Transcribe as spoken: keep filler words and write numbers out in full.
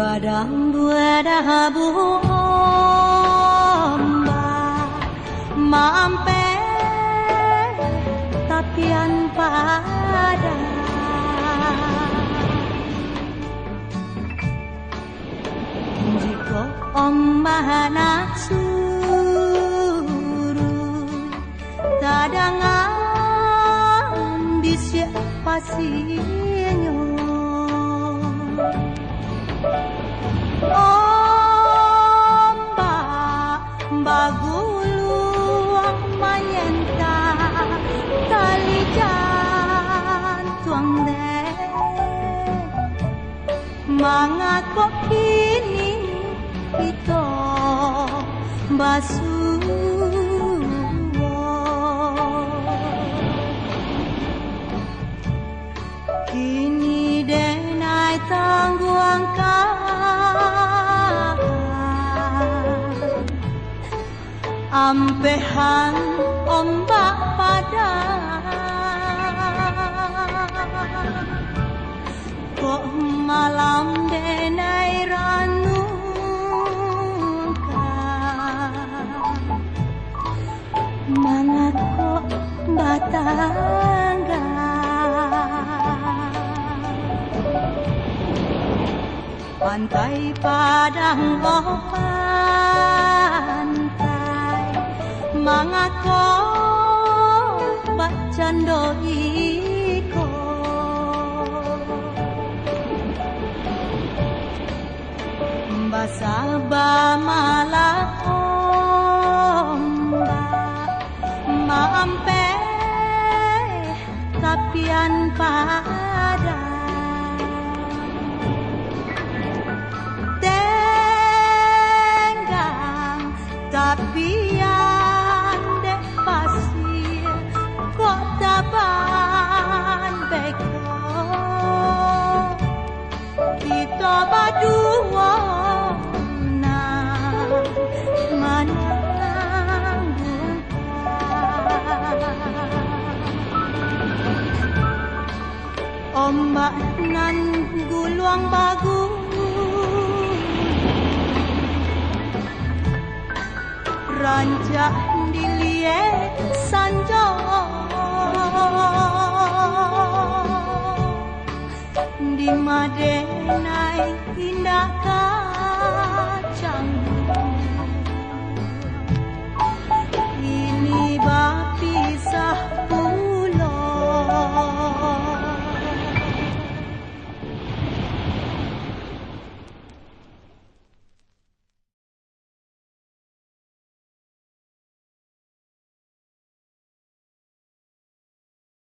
Badambuah dahabu ombak, maampeh tapian padang. Jikok ombak nak surut, tadangan bisiak pasianyo. Ombak baguluang manyentak tali jantuang den. Mangako kini kito basuo? Kini denai tangguangkan ampehan ombak padang. Kok malam denai ranungkan, mangako batangga. Pantai Padang, oh pantai, mangako bakcando iko? Basaba malah ombak maampeh tapian padang. Tenggang tapian dek pasia, kok taban beko. Kito baduo nan manangguangkan. Ombak nan guluang bagu, rancak diliek sanjo. Di ma den